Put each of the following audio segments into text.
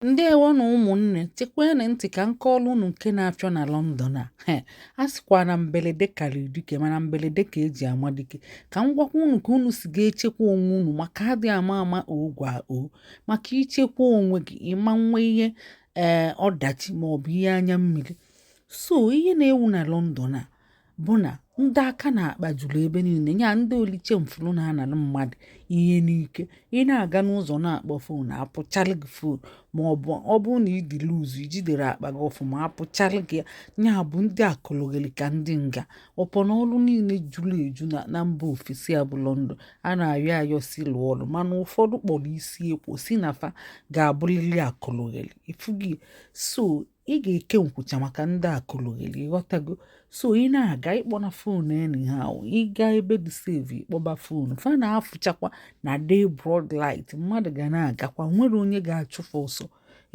Ndewonụ ụmụnne, chekwanụ ntị ka m kọọrọ unu nke na-afịọ na London a. He, a sịkwa na mberede karịrị dike, mana mberede ka eji ama dike. Ka m gwakwa unu ka unu si ga-echekwa onwe unu, maka adị ama ama ogwa o maka ichekwa onwe gị, ịma nwe ihe ọdachi maọbụ ihe anya mmiri. So ihe na-ewu na London a bụ na ndị aka na-akpa juru ebe niile, ya ndị oliche mfụrụ na-anara mmadụ ihe n'ike. Ị na-aga n'ụzọ na-akpọ phone, apụchalụ gị phone, ma ọ bụ ọ bụrụ na ị dị loose, ijidere akpa gị ọfụma, apụchalụ gị ya. Ya bụ ndị akụlụghịrị ka ndị nga ọpọ n'ọrụ niile juru eju na mba ofesi a bụ London. A na-ayọ ayọ si lụọ ọrụ, mana ụfọdụ kpọrọ isi ekwo si na fa ga-abụrịrị akụlụghịrị ifugi. So ị ga-eke nkwụcha maka ndị akụlụghịrị, ịghọtago? So ị na-aga ịkpọ na phone anyhow, ịga ebe dị safe ịkpọba phone, fa na-afụchakwa na day broad light. Mmadụ ga na-agakwa, nwere onye ga-achụfe ọsọ,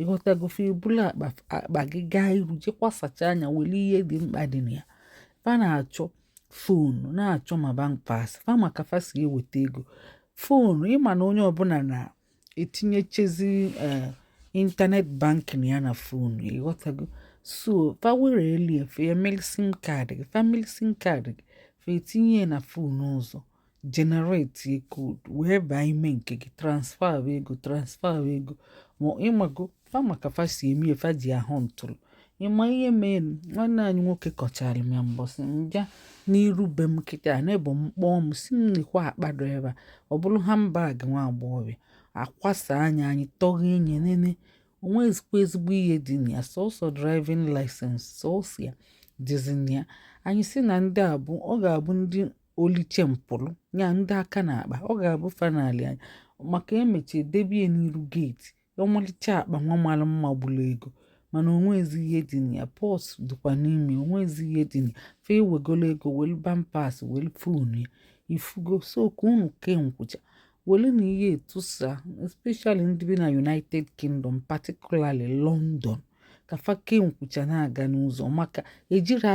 ịghọtago? Fa ebulu akpa gị gaa iru, jekwa sacha anya, were ihe dị mkpa dị na ya. Fa na-achọ phone, na-achọ ma bank pass fa, maka fa si eweta ego phone. Ịma na onye ọbụla na-etinyechezi internet banking ya na phone, ịghọtago? So fa were elie, fa emeli SIM card gị, fa meli SIM card gị, fa etinye ya na phone ọzọ, generate code wee baa ime nke gị, transfer ego, transfer ego. Ma ịmago fa maka fa si eme, fa ji ahụ ntụrụ. Ịma ihe mee nwanne anyị nwoke kọchara m ya mbọsị mbịa n'iru be m kịta na-ebo m, kpọọ m si m nekwa akpa dị ebe a. Ọ bụrụ handbag nwa agbọghọbịa akwasa anya, anyị tọghee enye nene, onwezikwa ezigbo ihe dị na ya, sọsọ driving license, sọsọ ya dịzi na ya. Anyị si na ndị a bụ, ọ ga-abụ ndị oliche mpụrụ, ya ndị aka na-akpa, ọ ga-abụ fanali anyị, maka emechie debe ya n'iru gate. Ọmalịcha akpa nwa mara mma gburu ego, mana onwezi ihe dị na ya. Purse dịkwa n'ime, onwezi ihe dị na ya. Fa ewegolo ego, welu bank pass, welu phone ya, ifugo? So ka unu kee nkwụcha, welu na ihe etụsa, especially ndị bi na United Kingdom, particularly London, ka fa kee nkwụcha na-aga n'ụzọ, maka ejiri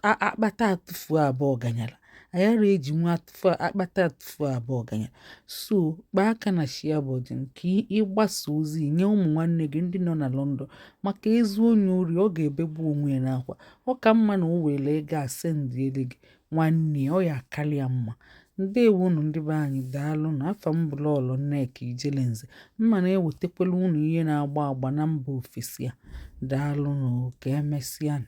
akpata atụfu abụọ ganyala ayara eji nwa atụfu akpata atụfu abụọ ganyala. So kpaa aka na share button ka ịgbasa ozi nye ụmụ nwanne gị ndị nọ na London, maka ezu onye ori, ọ ga-ebegbu onwe ya n'akwa. Ọ ka mma na o were ego a sendiele gị nwanne ya, ọ ya akarịa mma. Ndewonu ndị be anyị, daalụnụ. Afa m bụ Lọlọ Nneka Ijelenze, mma na-ewetakwala unu ihe na-agba agba na mba ofesi a. Daalụnụ, ka emesịa.